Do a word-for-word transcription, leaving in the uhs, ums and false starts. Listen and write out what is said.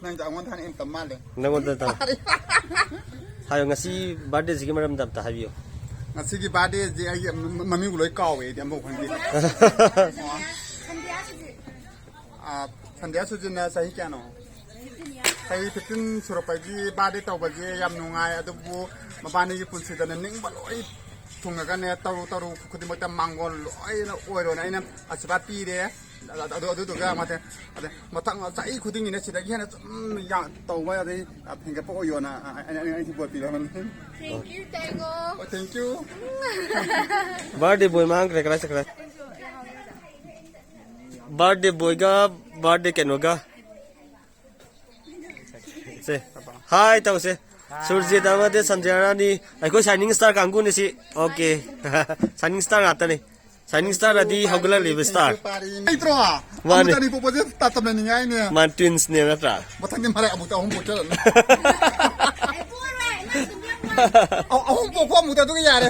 ꯅꯪꯗꯣ ꯑꯩꯉꯣꯟꯗ ꯍꯥꯟꯅ ꯏꯟꯇꯝ ꯃꯥꯜꯂꯦ꯫ ꯅꯪꯉꯣꯟꯗ ꯇꯧ꯫ ꯍꯥꯏꯌꯣ, ꯉꯁꯤ ꯕꯥꯔꯗꯦꯁꯤꯒꯤ ꯃꯔꯝꯗ ꯑꯝꯇ ꯍꯥꯏꯕꯤꯌꯨ꯫ ꯉꯁꯤꯒꯤ ꯕꯥꯔꯗꯦꯁꯦ ꯑꯩ ꯃ- ꯃ- ꯃꯃꯤꯡꯕꯨ ꯂꯣꯏ ꯀꯥꯎꯋꯦ ꯑꯩꯗꯤ ꯑꯃꯐꯥꯎ ꯈꯪꯗꯦ꯫ ꯑꯥ, ꯁꯟꯙ꯭ꯌꯥ ꯁꯨꯖꯤꯟꯅ ꯆꯍꯤ ꯀꯌꯥꯅꯣ? ꯆꯍꯤ ꯐꯤꯐꯇꯤꯟ ꯁꯨꯔꯛꯄꯒꯤ ꯕꯥꯔꯗꯦ ꯇꯧꯕꯁꯦ ꯌꯥꯝ ꯅꯨꯡꯉꯥꯏ, ꯑꯗꯨꯕꯨ ꯃꯕꯥꯅꯤꯒꯤ ꯄꯨꯟꯁꯤꯗꯅ ꯅꯤꯡꯕ ꯂꯣꯏ ꯊꯨꯡꯉꯒꯅꯦ, ꯇꯧꯔꯨ ꯇꯧꯔꯨ ꯈꯨꯗꯤꯡꯃꯛꯇ ꯃꯥꯡꯒꯣꯜ ꯂꯣꯏꯅ ꯑꯣꯏꯔꯣꯅ ꯑꯩꯅ ꯑꯁꯤꯔꯕꯥꯗ ꯄꯤꯔꯦ꯫ ꯑꯗꯨ ꯑꯗꯨꯗꯨꯒ ꯃꯊꯪ ꯃꯊꯪ ꯆꯍꯤ ꯈꯨꯗꯤꯡꯒꯤꯅꯦ ꯁꯤꯗꯒꯤ ꯍꯦꯟꯅ ꯁꯨꯝ ꯌꯥꯝ ꯇꯧꯕ ꯑꯗꯩ ꯍꯦꯟꯒꯠꯄ ꯑꯣꯏꯌꯣꯅ ꯑꯩꯅ ꯑꯩꯅ ꯑꯩꯁꯨ ꯕꯣꯔ ꯄꯤꯔꯝꯕꯅꯤ꯫ Thank you, Tango. Thank you. ꯕꯥꯔꯗꯦ ꯕꯣꯏ ꯃꯥꯡꯈ꯭ꯔꯦ, ꯀꯗꯥꯏ ꯆꯠꯈ꯭ꯔꯦ? ꯕꯥꯔꯗꯦ ꯕꯣꯏꯒ ꯕꯥꯔꯗꯦ ꯀꯩꯅꯣꯒ ꯁꯦ, ꯍꯥꯏ ꯇꯧꯁꯦ꯫ ꯁꯨꯔꯖꯤꯠ ꯑꯃꯗꯤ ꯁꯟꯙ꯭ꯌꯥꯔꯥꯅꯤ꯫ ꯑꯩꯈꯣꯏ ꯁꯥꯏꯅꯤꯡ ꯁ꯭ꯇꯥꯔ ꯀꯥꯡꯕꯨꯅꯤ ꯁꯤ꯫ ꯑꯣꯀꯦ꯫ ꯁꯥꯏꯅꯤꯡ ꯁ꯭ꯇꯥꯔ ꯉꯥꯛꯇꯅꯤ꯫ ꯁꯥꯏꯅꯤꯡ ꯁ꯭ꯇꯥꯔ ꯑꯗꯤ ꯍꯧꯒꯠꯂꯛꯂꯤꯕ ꯁ꯭ꯇꯥꯔ꯫ ꯂꯩꯇ꯭ꯔꯣ? ꯃꯥꯅꯦ꯫ ꯑꯃꯨꯛꯇꯅꯤ ꯄꯣꯛꯄꯁꯦ ꯇꯥꯇꯝꯅꯅꯤꯡꯉꯥꯏꯅꯦ꯫ ꯃꯥꯅ ꯇ꯭ꯋꯤꯟꯁꯅꯦ ꯅꯠꯇ꯭ꯔꯥ? ꯃꯊꯪꯗꯤ ꯃꯔꯛ ꯑꯃꯨꯛꯇ ꯑꯍꯨꯝ ꯄꯣꯛꯆꯔꯅꯤ꯫ ꯑꯍꯨꯝ ꯄꯣꯛꯄ ꯑꯃꯨꯛꯇ ꯑꯗꯨꯒ ꯌꯥꯔꯦ꯫